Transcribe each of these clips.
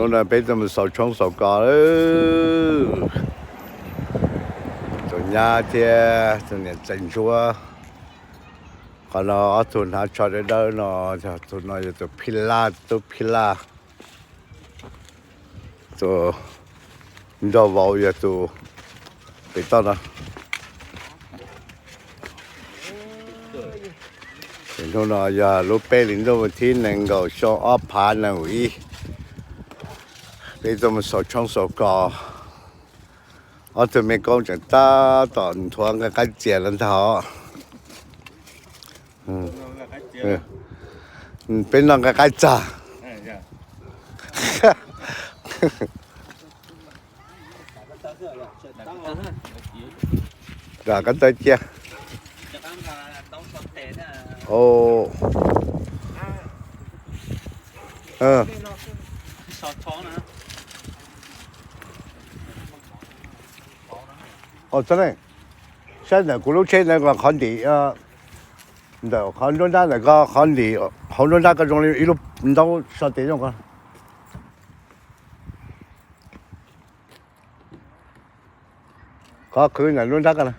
Hnub no peb tuaj mus xaus tshoob xaus kos, tus nyab thiab tus niam txiv ntsuab. Qhov no ob tug hnav tsho dawb dawb no, tus no yog tus phij laj, tub phij laj. Tus nraug vauv yog tus pem toj no. Hnub no yog lub peb hlis ntuj thib nees nkaum xyoo ob phav nees nkaum ib, peb tuaj mus xaus tshoob xaus kos. Ob tug me koob tseem tab tom nthuav nqaij qaib txias los ntag os. Peb noj nqaij qaib txag. Rau koj taw cia. Saib ntawm kuv lub tsheb ntawd qhov ntim, ntawm qhov nruab nrab ntawm ko, qhov ntim hauv nruab nrab ko zoo li ib lub ntaub so tes zoo ko. Qhov qhwv ntawm nruab nrab ko na.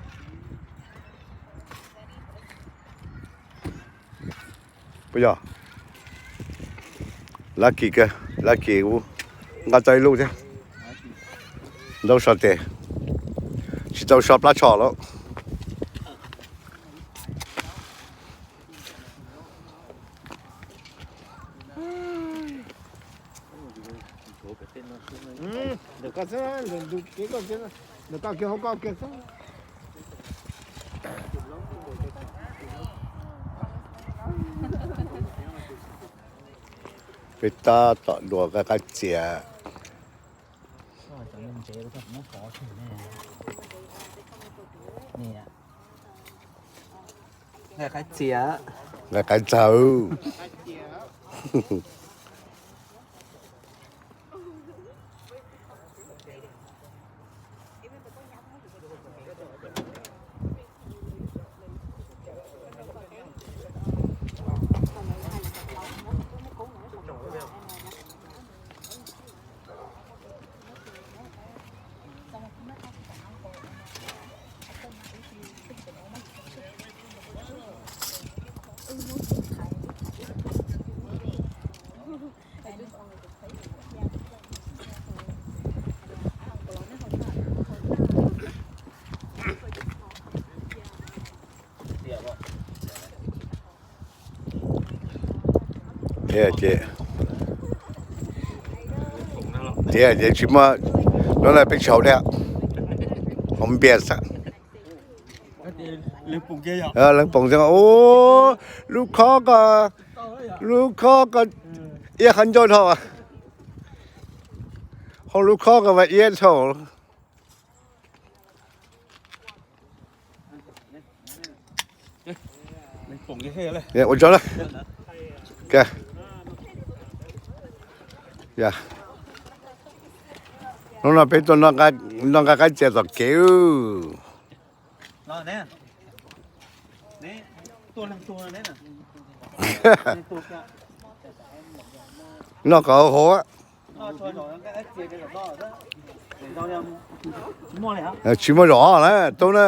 Puas yog? Lab kis kawg, lab kis ub, nqa tau ib lub thiab. Ntaub so tes, tsis tau so plab tsho lawm. Peb tab tom dua nqaij qaib txias. Nqaij qaib txag. Thiab ces, thiab ces tsis muaj, no na peb tsis haus thiab, haus npias xwb. Leej poob tias, ub, lub khob ko, lub khob ko iab qhov ncauj dhau, haus lub khob ko mas iab dhau. Ua tsaug na. Hnub no peb tuaj noj nqaij qaib txias tom kev. Noj kom haus. Tsis muaj zom na, tub na.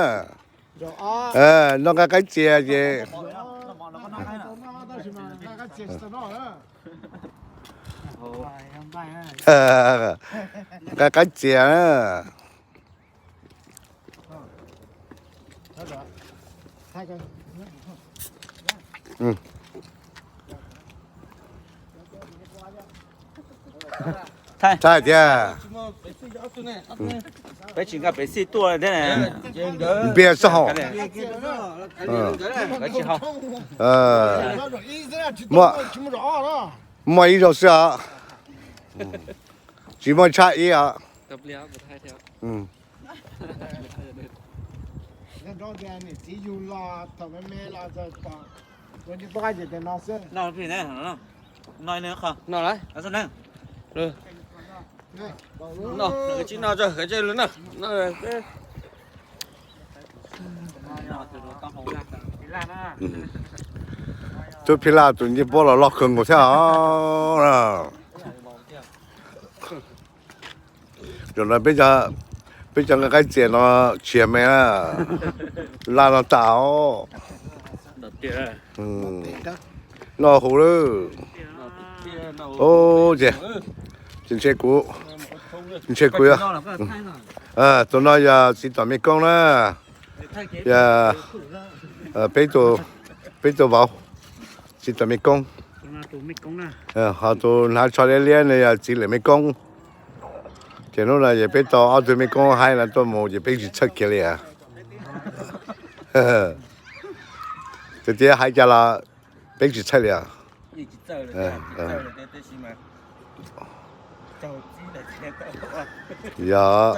Noj nqaij qaib txias ces, nqaij qaib txias na. Thaij tiag. Peb tsis nkag pev xij tuaj thiab. Npias xwb hos. Muaj, muaj ib zaug xwb os. Tsis muaj tshaj ib os. No, no, tsis no tso, no. Tub Phij Laj tus ncej puab los loj kawg nkaus thiab os. Zaum no peb cov nqa qaib txias no tshiav me na, laj no tas os. Noj huv lawm. Ces ntshe kuv, ntshe kuv yog, tus no yog txiv tom me koob na, yog peb tus vauv, txiv tom me koob. Ho tus hnav tsho liab liab no yog txiv lwm me koob. Ces hnub no ces peb tau ob tug me koob haib no tuaj mus ces peb tsis txhawj kiag li as. Tias tias hais cas los peb tsis txhawj li os. Yog,